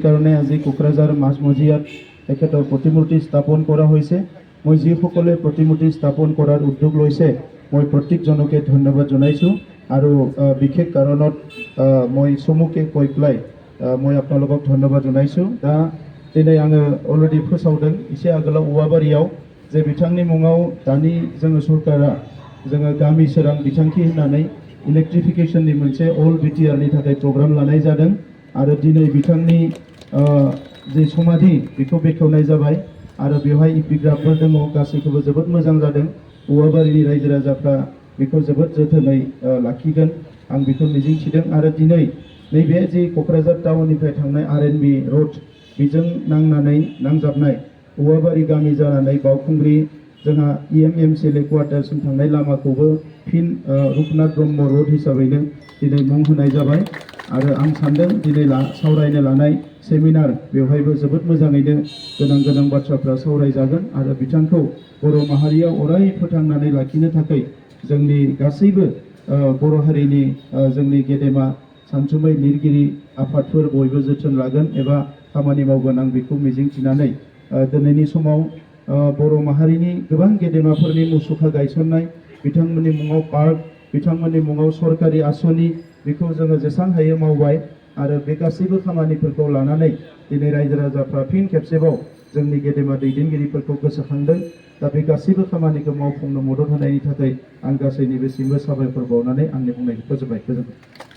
কাৰণে আজি কোকৰাঝাৰ মাঝমজিয়াত তেখেতৰ প্ৰতিমূৰ্তি স্থাপন কৰা হৈছে। মই যিসকলে প্ৰতিমূৰ্তি স্থাপন কৰাৰ উদ্যোগ লৈছে মই প্ৰত্যেকজনকে ধন্যবাদ জনাইছোঁ আৰু বিশেষ কাৰণত মই চমুকে কৈ পেলাই মই আপোনালোকক ধন্যবাদ জনাইছোঁ। दा दिनै आङो अलरेडि फोसावदों एसे आगोलाव औवाबारियाव जे बिथांनि मुङाव दानि जोङो सरकारा जोङो गामि सोरां बिथांखि होनानै इलेक्ट्रिफिकेशननि मोनसे अल बिटिआरनि थाखाय प्रग्राम लानाय जादों आरो दिनै बिथांनि जे समाधि बेखौ बेखेवनाय जाबाय आरो बेवहाय इपिग्राफफोर दङ गासैखौबो जोबोद मोजां जादों। औवाबारिनि रायजो राजाफ्रा बेखौ जोबोद जोथोनै लाखिगोन आं बेखौ मिजिंथिदों आरो दिनै नैबे जे क'क्राझार टाउननिफ्राय थांनाय आरएनबि रोड बेजों नांजाबनाय औवाबारि गामि जानानै बावखुंग्रि जोंहा EMCLA क्वार्टारसिम थांनाय लामाखौबो फिन रुपनाथ ब्रह्म रोड हिसाबैनो दिनै मुं होनाय जाबाय आरो आं सानदों दिनै सावरायनो लानाय सेमिनार बेवहायबो जोबोद मोजाङैनो गोनां बाथ्राफ्रा सावरायजागोन आरो बिथांखौ बर' माहारिया अराय फोथांनानै लाखिनो थाखाय जोंनि गासैबो बर' हारिनि जोंनि गेदेमा सानसुमै लिरगिरि आफादफोर बयबो जोथोन लागोन एबा खामानि मावगोन आं बेखौ मिजिंथिनानै दिनैनि समाव बर' माहारिनि गोबां गेदेमाफोरनि मुसुखा गायसननाय बिथांमोननि मुङाव पार्क बिथांमोननि मुङाव सरकारि आसनि बेखौ जोङो जेसां हायो मावबाय आरो बे गासैबो खामानिफोरखौ लानानै दिनै रायजो राजाफ्रा फिन खेबसेबाव जोंनि गेदेमा दैदेनगिरिफोरखौ गोसोखांदों। दा बे गासैबो खामानिखौ मावफुंनो मदद होनायनि थाखाय आं गासैनिबो साबायखर बावनानै आंनि बुंनायखौ फोजोबबाय। गोजोन्थों।